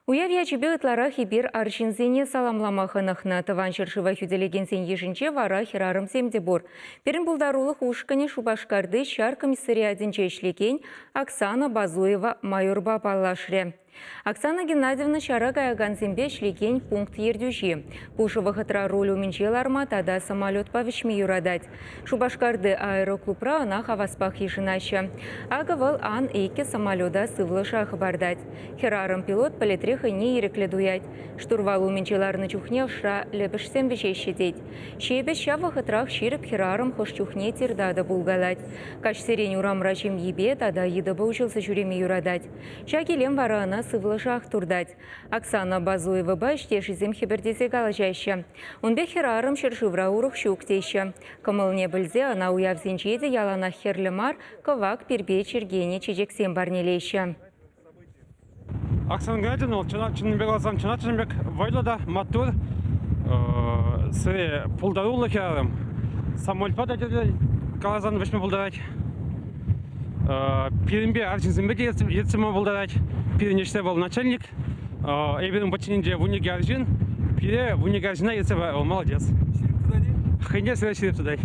Уяв ячӗпе ытларах эпир арҫынсене саламлама хӑнӑхнӑ. Тӑван ҫӗршыва хӳтӗлекенсен йышӗнче вара хӗрарӑмсем те пур. Пирӗн пултарулӑх ушкӑнӗ Шупашкарти ҫар комиссариатӗнче ӗҫлекен Оксана Базуева майорпа паллашрӗ. Оксана Геннадьевна ҫара каякансемпе ӗҫлекен пункт ертӳҫи. Пушӑ вӑхӑтра руль умӗнче ларма тата самолетпа вӗҫме юратать. Шупашкарти аэроклубра ӑна хаваспах йышӑнаҫҫӗ. Акӑ вӑл Ан-2 самолета сывлӑша хӑпартать. Хӗрарӑм пилот пӗлӗтре хӑйне ирӗклӗ туять. Штурвал умӗнче ларнӑ чухне ӑшра лӗпӗшсем вӗҫеҫҫӗ тет. Ҫепӗҫ ҫав вӑхӑтрах ҫирӗп хӗрарӑм хӑш чухне тирта та пулкалать. Каҫсерен урамра ҫемйипе тата йытӑпа уҫӑлса ҫӳреме юратать. Ҫак илем вара ӑна сывлӑшах туртать. Оксана Базуевӑпа ӗҫтешӗсем хӗпӗртесе калаҫаҫҫӗ. Ун пек хӗрарӑм ҫӗршывра урӑх ҫук теҫҫӗ. Кӑмӑлне пӗлсе ӑна уявсенче те яланах хӗрлӗ мар, кӑвак пирпе чӗркенӗ чечексем парнелеҫҫӗ. Оксана Геннадьевна вӑл чӑннипе каласан чӑна чӑн пек вӑйлӑ та маттур, сӗре пултаруллӑ хӗрарӑм. Самолетпа та каласан вӗҫме пултарать. Пирӗнпе арҫынсемпе те ертсе пыма пултарать. Пирӗн ӗҫре вӑл начальник. Эпир ун подчиненинче 12 арҫын. Пире 12 арҫына ертсе пырать вӑл, молодец. Ҫирӗп тытать-и? Хӑйне сӗре ҫирӗп тытать.